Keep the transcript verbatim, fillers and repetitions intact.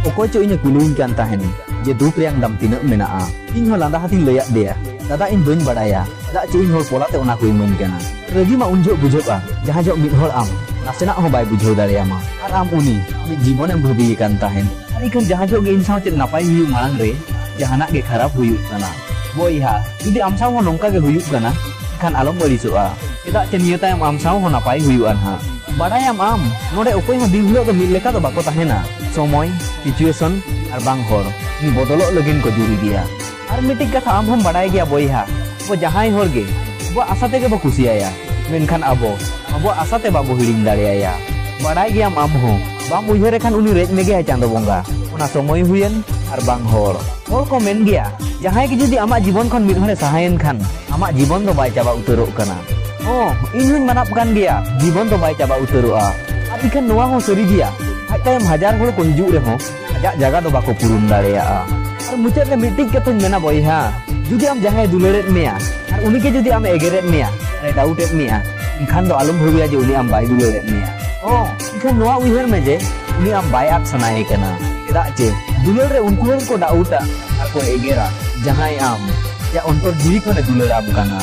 ᱚᱠᱚᱭ ᱪᱚ ᱤᱧᱮ ᱠᱩᱞᱤᱭᱤᱧ ᱠᱟᱱ ᱛᱟᱦᱮᱱ ᱡᱮ ᱫᱩᱠ ᱨᱮᱭᱟᱝ ᱫᱟᱢ ᱛᱤᱱᱟᱹᱜ ᱢᱮᱱᱟᱜᱼᱟ᱾ ᱤᱧ ᱦᱚᱸ ᱞᱟᱸᱫᱟ ᱦᱟᱛᱤᱧ ᱞᱟᱹᱭᱟᱫ ᱫᱮᱭᱟ, "ᱫᱟᱫᱟ, ᱤᱧ ᱵᱟᱹᱧ ᱵᱟᱲᱟᱭᱟ, ᱪᱮᱫᱟᱜ ᱪᱮ ᱤᱧ ᱦᱚᱲ ᱯᱚᱞᱟ ᱛᱮ ᱚᱱᱟ ᱠᱚ ᱤᱢᱟᱹᱧ ᱠᱟᱱᱟ?" ᱨᱟᱹᱜᱤ ᱢᱟ ᱩᱱ ᱡᱚᱦᱚᱜ ᱵᱩᱡᱷᱟᱹᱜᱼᱟ, ᱡᱟᱦᱟᱸ ᱡᱚᱦᱚᱜ ᱢᱤᱫ ᱦᱚᱲ ᱟᱢ ᱱᱟᱥᱮᱱᱟᱜ ᱦᱚᱸ ᱵᱟᱭ ᱵᱩᱡᱷᱟᱹᱣ ᱫᱟᱲᱮᱭᱟᱢᱟ, ᱟᱨ ᱟᱢ ᱩᱱᱤ ᱢᱤᱫ ᱡᱤᱵᱚᱱᱮᱢ ᱵᱷᱟᱹᱵᱤᱭᱮ ᱠᱟᱱ ᱛᱟᱦᱮᱱ᱾ ᱟᱨ ᱤᱠᱷᱟᱹᱱ ᱡᱟᱦᱟᱸ ᱡᱚᱦᱚᱜ ᱜᱮ ᱤᱧ ᱥᱟᱶ ᱪᱮᱫ ᱱᱟᱯᱟᱭ ᱦᱩᱭᱩᱜ ᱢᱟᱲᱟᱝ ᱨᱮ ᱡᱟᱦᱟᱱᱟᱜ ᱜᱮ ᱠᱷᱟᱨᱟᱯ ᱦᱩᱭᱩᱜ ᱠᱟᱱᱟ᱾ ᱵᱚᱭᱦᱟ, ᱡᱩᱫᱤ ᱟᱢ ᱥᱟᱶ ᱦᱚᱸ ᱱᱚᱝᱠᱟ ᱜᱮ ᱦᱩᱭᱩᱜ ᱠᱟᱱᱟ, ᱮᱱᱠᱷᱟᱱ ᱟᱞᱚᱢ ᱟᱹᱲᱤᱥᱚᱜᱼᱟ, ᱪᱮᱫᱟᱜ ᱪᱮ ᱱᱤᱭᱟᱹ ᱛᱟᱭᱚᱢ ᱟᱢ ᱥᱟᱶ ᱦᱚᱸ ᱱᱟᱯᱟᱭ ᱦᱩᱭᱩᱜᱼᱟ ᱱᱟᱦᱟᱜ᱾ ᱵᱟᱲᱟᱭᱟᱢ ᱟᱢ, ᱱᱚᱰᱮ ᱚᱠᱚᱭ ᱦᱚᱸ ᱫᱤᱱ ᱦᱤᱞᱳᱜ ᱫᱚ ᱢᱤᱫ ᱞᱮᱠᱟ ᱫᱚ ᱵᱟᱠᱚ ᱛᱟᱦᱮᱱᱟ᱾ ᱥᱚᱢᱚᱭ, situation ᱟᱨ ᱵᱟᱝ ᱦᱚᱲ ᱵᱚᱫᱚᱞᱚᱜ ᱞᱟᱹᱜᱤᱫ ᱠᱚ ᱡᱩᱨᱤ ᱜᱮᱭᱟ᱾ ᱟᱨ ᱢᱤᱫᱴᱤᱡ ᱠᱟᱛᱷᱟ ᱟᱢ ᱦᱚᱸᱢ ᱵᱟᱲᱟᱭ ᱜᱮᱭᱟ ᱵᱚᱭᱦᱟ, ᱟᱵᱚ ᱡᱟᱦᱟᱸᱭ ᱦᱚᱲ ᱜᱮ ᱟᱵᱚᱣᱟᱜ ᱟᱥᱟ ᱛᱮᱜᱮ ᱵᱚ ᱠᱩᱥᱤᱭᱟᱭᱟ, ᱢᱮᱱᱠᱷᱟᱱ ᱟᱵᱚ ᱟᱵᱚᱣᱟᱜ ᱟᱥᱟ ᱛᱮ ᱵᱟᱵᱚ ᱦᱤᱲᱤᱧ ᱫᱟᱲᱮᱭᱟᱭᱟ᱾ ᱵᱟᱲᱟᱭ ᱜᱮᱭᱟᱢ ᱟᱢ ᱦᱚᱸ, ᱵᱟᱢ ᱩᱭᱦᱟᱹᱨᱮ ᱠᱷᱟᱱ ᱩᱱᱤ ᱨᱮᱡ ᱢᱮᱜᱮᱭᱟᱭ ᱪᱟᱸᱫᱚ ᱵᱚᱸᱜᱟ᱾ ᱚᱱᱟ ᱥᱚᱢᱚᱭ ᱦᱩᱭᱮᱱ ᱟᱨ ᱵᱟᱝ ᱦᱚᱲ᱾ ᱦᱚᱲ ᱠᱚ ᱢᱮᱱ ᱜᱮᱭᱟ, ᱡᱟᱦᱟᱸᱭ ᱜᱮ ᱡᱩᱫᱤ ᱟᱢᱟᱜ ᱡᱤᱵᱚᱱ ᱠᱷᱚᱱ ᱢᱤᱫ ᱦᱚᱲᱮ ᱥᱟᱦᱟᱭᱮᱱ ᱠᱷᱟᱱ ᱟᱢᱟᱜ ᱡᱤᱵᱚᱱ ᱫᱚ ᱵᱟᱭ ᱪᱟᱵᱟ ᱩᱛᱟᱹᱨᱚᱜ ᱠᱟᱱᱟ᱾ ᱦᱚᱸ, ᱤᱧ ᱦᱚᱸᱧ ᱢᱟᱱᱟᱜ ᱠᱟᱱ ᱜᱮᱭᱟ, ᱡᱤᱵᱚᱱ ᱫᱚ ᱵᱟᱭ ᱪᱟᱵᱟ ᱩᱛᱟᱹᱨᱚᱜᱼᱟ᱾ ᱟᱨ ᱤᱠᱷᱟᱹᱱ ᱱᱚᱣᱟ ᱦᱚᱸ ᱥᱟᱹᱨᱤ ᱜᱮᱭᱟ, ᱟᱡ ᱛᱟᱭᱚᱢ ᱦᱟᱡᱟᱨ ᱦᱚᱲ ᱠᱚ ᱦᱤᱡᱩᱜ ᱨᱮᱦᱚᱸ ᱟᱡᱟᱜ ᱡᱟᱭᱜᱟ ᱫᱚ ᱵᱟᱠᱚ ᱯᱩᱨᱩᱱ ᱫᱟᱲᱮᱭᱟᱜᱼᱟ᱾ ᱟᱨ ᱢᱩᱪᱟᱹᱫ ᱨᱮ ᱢᱤᱫᱴᱤᱡ ᱠᱟᱛᱷᱟᱧ ᱢᱮᱱᱟ ᱵᱚᱭᱦᱟ, ᱡᱩᱫᱤ ᱟᱢ ᱡᱟᱦᱟᱸᱭ ᱫᱩᱞᱟᱹᱲᱮᱫ ᱢᱮᱭᱟ ᱟᱨ ᱩᱱᱤ ᱜᱮ ᱡᱩᱫᱤ ᱟᱢ ᱮᱜᱮᱨᱮᱫ ᱢᱮᱭᱟ ᱟᱨ ᱰᱟᱣᱩᱴᱮᱫ ᱢᱮᱭᱟ, ᱮᱱᱠᱷᱟᱱ ᱫᱚ ᱟᱞᱚᱢ ᱵᱷᱟᱹᱵᱤᱭᱟ ᱡᱮ ᱩᱱᱤ ᱟᱢ ᱵᱟᱭ ᱫᱩᱞᱟᱹᱲᱮᱫ ᱢᱮᱭᱟ᱾ ᱦᱚᱸ, ᱤᱠᱷᱟᱹᱱ ᱱᱚᱣᱟ ᱩᱭᱦᱟᱹᱨ ᱢᱮ ᱡᱮ ᱩᱱᱤ ᱟᱢ ᱵᱟᱭ ᱟᱫ ᱥᱟᱱᱟᱭᱮ ᱠᱟᱱᱟ᱾ ᱪᱮᱫᱟᱜ ᱪᱮ ᱫᱩᱞᱟᱹᱲ ᱨᱮ ᱩᱱᱠᱩ ᱦᱚᱲ ᱠᱚ ᱰᱟᱣᱩᱴᱟ ᱟᱨ ᱠᱚ ᱮᱜᱮᱨᱟ, ᱡᱟᱦᱟᱸᱭ ᱟᱢ ᱟᱡᱟᱜ ᱚᱱᱛᱚᱨ ᱡᱤᱣᱤ ᱠᱷᱚᱱᱮ ᱫᱩᱞᱟᱹᱲᱟᱢ ᱠᱟᱱᱟ᱾